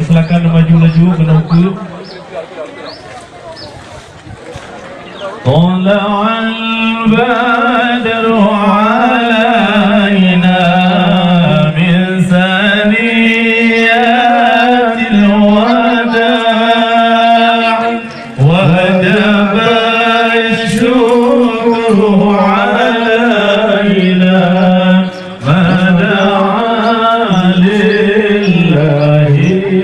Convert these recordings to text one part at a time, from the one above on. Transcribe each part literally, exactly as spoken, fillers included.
Silakan maju laju keunoe keuh. طلع البدر علينا من ثنيات الوداع وجب الشكر علينا ما دعا لله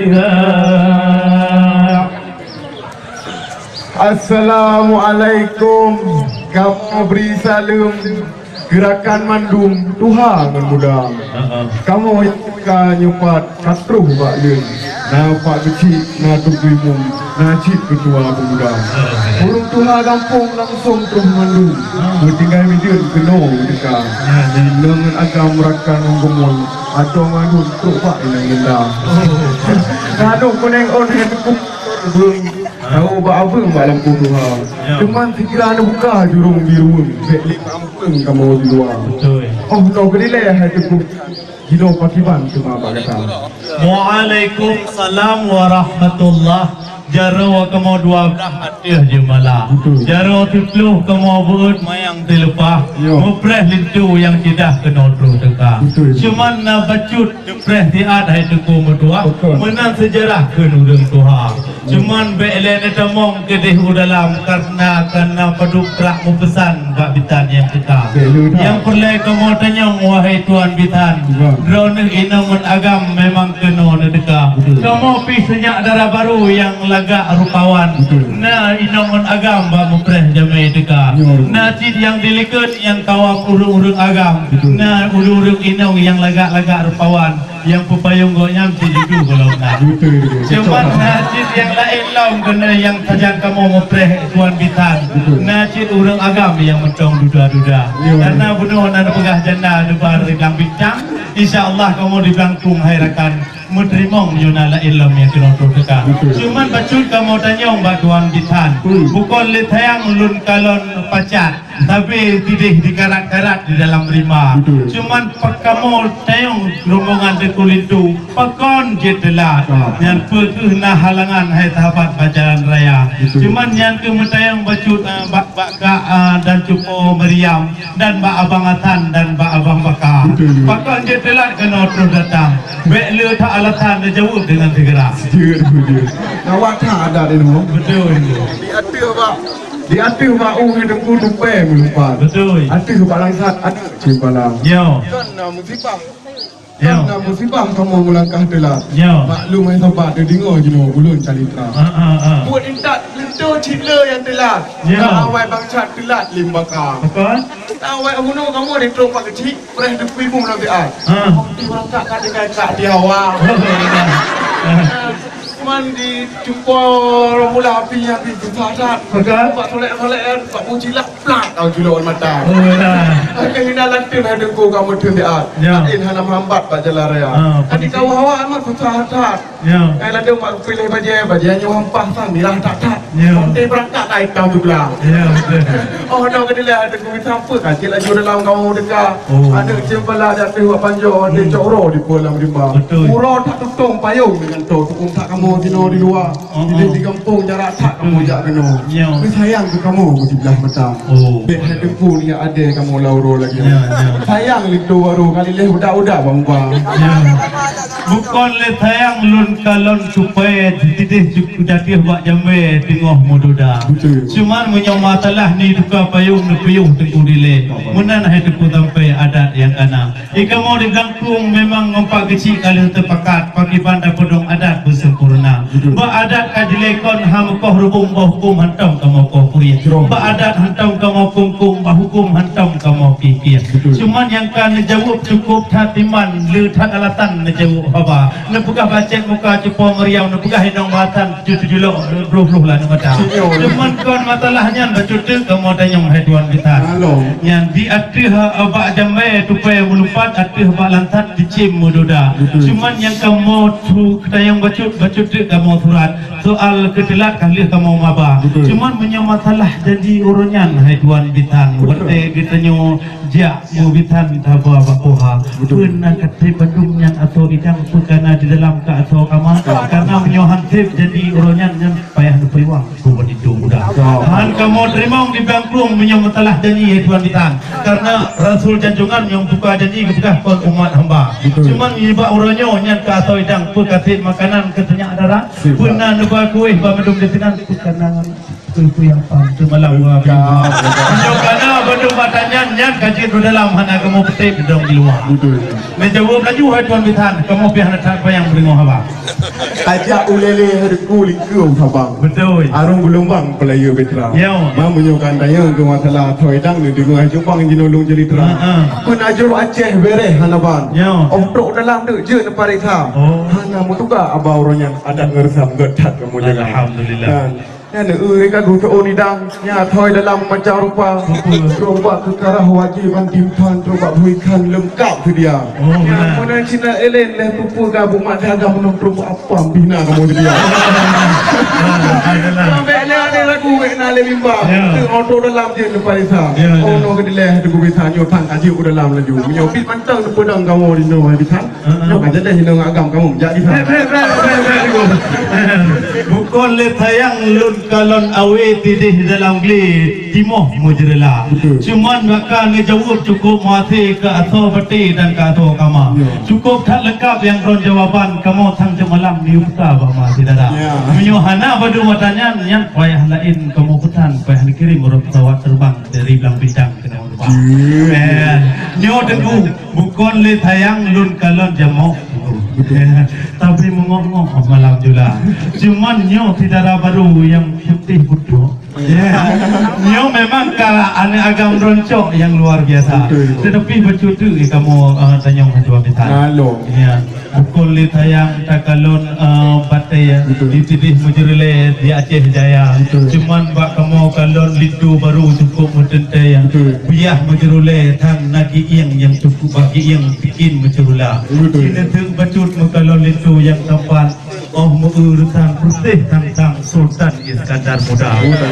داع. Assalamualaikum. Kamoe bri saleuem keu rakan mandum tuha ngon muda. Heeh. Kamoe nyang ka nyoe pat ka troh bak leuen. Na Pak Geuchik, na Teungku Imum, na cit keutua pemuda. Heeh. Ureueng tuha gampông langsong troh mandum. Heeh. Meutinggai mideuen keunoe meuteuka. Heeh. Inong ngon agam, rakan ngon geumoe, ateueh mandum trok bak inong indah. Oh. Gadôh kunéng ôn hai teuku. Tao bak abeueng bak lampôh tuha. Ya. Teuma sigra neubuka jurông birueng, bèk lé bak ampeueng kamoe di luwa. Beutôi. Oh, noe keudilèe hai teuku. Jinoe pakiban teuma bak gata. Waalaikumsalam warahmatullah. Jaroe kamoe dua blah ateueh jeumala. Beutôi. Jaroe siplôh kamoe beuet mayang teuleupah. Ya. Mupreh linto nyang ceudah keunoe troh teuka. Beutôi. Cuman na bacut Teupreh siat hai teuku meutuah, beutôi, meunan seujarah kheun ureueng tuha. Cuman bèk lé neutamong keudeh u dalam, kareuna ka na padub trak meupeusan bak bisan nyang teuka. Bèk lé that. Nyang peureulèe kamoe tanyong, wahai tuan bisan, beutôi, droeneuh inong ngon agam memang keunoe neuteuka. Beutôi. Kamoe pih seunyak dara barô nyang lagak rupawan. Beutôi. Na inong ngon agam bak mupreh jamèe teuka. Nyoe. Na cit nyang dilikot nyang kawam ureueng-ureueng agam. Beutôi. Na ureueng-ureueng inong nyang lagak-lagak rupawan. Nyang peupayong gobnyan cit judu gohlom na. Beutôi, beutôi. Cuman na cit nyang laén lom keuneuk nyang sajan kamoe mupreh tuan bisan. Beutôi. Na cit ureueng agam nyang mantong duda-duda. Iya. Karena bunoe na neupeugah janda neuba lam bintang. Insya Allah kamoe di Blangkong hai rakan meuteurimong meunyoe na laén lom nyang keunoe troh teuka. Beutôi. Cuman bacut kamoe tanyong bak tuan bisan. Hmm. Bukon lé sayang lôn kalon pacat. Sabe sideh dikarat-karat di dalam rima. Betul. Cuman pakamoe tayong rombongan Teungku Linto, pakon jeuet teulat. Ah. Nyan peu kheueh na halangan hai sahabat bak jalan raya. Betul. Cuman nyan keuh meutayong bacut, eh, bak, bak Kak, eh, dan Cupo Maryam, dan bak Abang Hasan, dan bak Abang Baka. Betul. Pakon jeuet teulat keunoe troh datang. Bèk le that alasan, neujaweueb deungon segera. Jeuet, jeuet. Awak that adat inoe. Betul. Di ateueh bak Di ateueh bak u ngon Teungku Tupai meulumpat. Beutôi. Ateueh bak langsat aneuk ceumpala. Nyo. Kon na musibah. Nyo. Kon na musibah kamoe meulangkah teulat. Nyo. Maklum hai sahabat, teudeungoe jinoe ulôn calitra. Ha, ha, ha. Buet intat linto cit le nyang teulat. Nyo. Ka awai bansa teulat lé baka. Apa? Ka awai bunoe kamoe di troh Pak Geuchik, preh teupui bum lam siat. Ha. Di bangka ka tinggai kak di awak. Oh, iya. Man di Cupo mula api, api susah that. Betul. Bak solek-solek, bak buci lak plak kau julok mata. Oh, ya. Akhé hina lanteun hai Teungku kamoe teun siat. Ya. Laén hana meuhambat bak jalan raya. Ah, tadi kau hawa amat susah that. Ya. Eh, lalu mak pilih bajèe, bajèe nyoe hampah sang mirah that-that. Ya. Nanti berangkat naik kau juga. Ya, betul. Oh, no, kedelai hai Teungku, sampai kacil laju dalam kamoe teuka. Oh. Aneuk ceumpala di ateueh wak panjoe, aneuk cok uroe di pulang rimba. Betul. Uroe that tutong payong deungon to, tukang that kamoe sinoe di luwa. Oh, jadi oh. Di gampông jarak that kamoe jak keunoe. Ya. Tapi sayang keu kamoe meusiblah mata. Oh. Bèk hai Teungku niat adé kamoe lam uroe lagèe. Ya, ya. Sayang linto barô kali leh udak-udak bang ubang. Ya. Bukon lé sayang lôn kalon Tupai, sideh ju-, jateuh bak jamèe teungoh meududa. Betul. Cuman meunyoe masalah ni teuka payong neupiôh Teungku dilèe. Meunan hai Teungku sampai adat nyang kana. Di kamoe di Blangkong memang ngon Pak Geuchik ka lheueh teupakat, pakriban tapeudong adat beusempurna. Betul. Bak adat ka jilèe kon ha meukoh reubông, bak hukôm hantom kamoe koh purieh. Jroh. Bak adat hantom kamoe kong-kong, bak hukôm hantom kamoe kieh-kieh. Betul. Cuman nyang ka neujaweueb cukôp that iman, le that alasan neujaweueb haba. Neupeugah bacet muka Cupo Maryam, neupeugah inong batan, jujulok, broh-broh lah neumata. Cuman kon masalah nyan, bacut teuk kamoe tanyong hai tuan bisan. Halo. Nyan di ateueh, eh, bak jamèe Tupai meulumpat, ateueh bak langsat dicém meududa. Betul. Cuman nyang kamoe su-, tanyong bacut, bacut teuk kamoe surat. Soal Keu teulat ka lheueh kamoe maba. Betul. Cuman meunyoe masalah janji uroe nyan, hai Tuan Bisan, betul, watèe geutanyoe jak meubisan haba bak poha, betul, peue na ka trép bandum nyan asoe idang, peue ka na di dalam ka asoe kama. Betul. Karena meunyoe han trép janji uroe nyan, nyan payah neupeuliwang keu wanita muda. Betul. Han kamoe teurimong di Blang Krueng meunyoe masalah janji, hai Tuan Bisan. Karena Rasul Janjungan nyang buka janji geupeugah kon umat hamba. Betul. Cuman nibak uroe nyoe nyan ka asoe idang, peue ka trép makanan keu sinyak dara. Siap. Peue na neuba kueh ban mandum di sinan, peue ka na peue-peue nyang pang seumalam dua minggu. Betul. Meunyoe ka na bandum ata nyan, nyan ka jeuet u dalam, hana kamoe peutép dong di luwa. Betul. Neujaweueb laju hai Tuan Bisan, kamoe pih hana that panyang peudeungoe haba. Ajak ulèe-lèe hai Teungku likeu sabang. Betul. Arung geulumbang peulayeue bahtera. Ya. Ma meunyoe ka tanyong keu masalah asoe idang, neudeungoe hai Cupang jinoe lôn ceurita. Ha, ha. Peue na jroh Aceh bèrèh hana ban. Ya. Óh trok dalam deuk jeuet neupareksa. Oh. Hana meutuga aba uroe nyan. Adat ngon reusam gèt that kamoe jaga. Alhamdulillah. Kan? Nyan, eh, ka geutu'on idang, nyan asoe dalam macam rupa. Betul. Trok bak keukarah wajéb ban timphan, trok bak bui khan leungkap seudia. Oh, benar. Nyan, meunan cit na élen lé peue-peue ka bumat dagang meunong trok bak apam bina kamoe seudia. Alhamdulillah. Bèk lé adé lagu, bèk na lé mimba. Ya. Teu oto dalam jeuet neupareksa. Ya, ya. Oh, no keudilèe Teungku Bisan nyoe tan ka jeuet u dalam laju. Meunyoe pih mantong neupeudong kamoe di noe Bisan. Heeh. Nyoe ka jadi hinoe agam kamoe jak di sana. Bèk, bèk, bèk, bèk, bèk, bèk. Bukon lé sayang lôn kalon awé tidéh dalam glé timoh meujeureulah. Betul. Cuman bak ka neujaweueb cukôp meuhasé keu asoe baté dan keu asoe kama. Ya. Cukôp that leungkap nyang droen jawaban kamoe sang seumalam neuyue peugah bak ma syedara. Ya. Meunyoe hana bandum ata nyan, nyan payah laén kamoe peusan, payah neukirém uroe pesawat terbang dari Blang Bintang keunoe. Iya. Eh, nyoe Teungku, bukon lé sayang lôn kalon jamoe. Betul. Eh, tapi meungok-ngok malam jula. Cuman nyoe syedara barô nyang putéh putroe. Ya. Nyoe memang ka aneuk agam droen cok nyang luar biasa. Betul, betul. Tetapi bacut teuk kamoe, eh, tanyong satu abisan. Halo. Ya. Bukon lé sayang takalon, eh, batèe, ya. Betul. Di tidéh meujeureulah di Aceh Jaya. Betul. Cuman bak kamoe kalon linto barô cukôp meuteuntèe, ya. Betul. Biah meujeureulah thang na gieng nyang cukôp bak gieng bikin meuceureulah. Betul. Cina teuk bacut meukalon linto nyang tampan. Oh, meu-eu reusang putih tang-tang Sultan Iskandar Muda. Betul.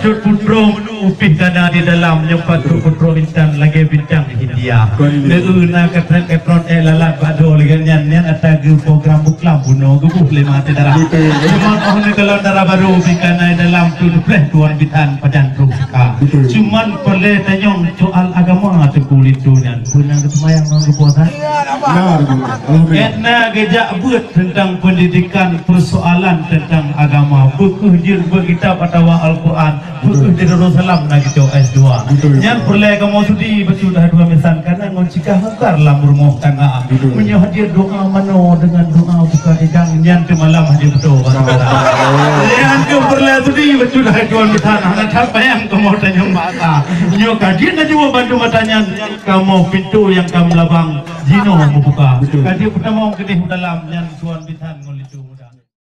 Cut putroe meunu pih ka na di dalam, nyoe pat cut putroe bintang lagèe bintang India. Betul. Neu na ketrek-ketrot, eh, lalat bak doe lagèe nyan, nyan ata geu program buklam bunoe geuboh lé maté darah. Betul. Cuman oh neukalon dara barô bika na dalam tu neupleh tuan bitan padan troh suka. Betul. Cuman peureulèe tanyong soal agama Teungku linto nyan. Peue na geuseumayang ngon geupuasa? Na, Teungku. Alhamdulillah. Edna geujak beuet teuntang peundidikan, peusoalan teuntang agama. Beu kheueh jeuet beuet kitab atawa Al-Quran. Betul. Beutôi di Darussalam na geucok S dua. Betul. Nyan peureulèe kamoe sudi bacut hai dua misan, karena ngon cikah mungkar lam rumoh tangga. Betul. Meunyoe hadiet doa manoe deungon doa buka idang, nyan teumalam hadiet beutôi bak saudara. Oh. Nyan keuh peureulèe sudi bacut hai dua misan, hana that payang kamoe tanyong bahasa. Nyoe ka jeuet na jaweueb bandum ata nyan, kamoe pintoe nyang ka meulabang jinoe meubuka. Betul. Ka jeuet peutamong keudeh u dalam nyan tuan bisan ngon linto.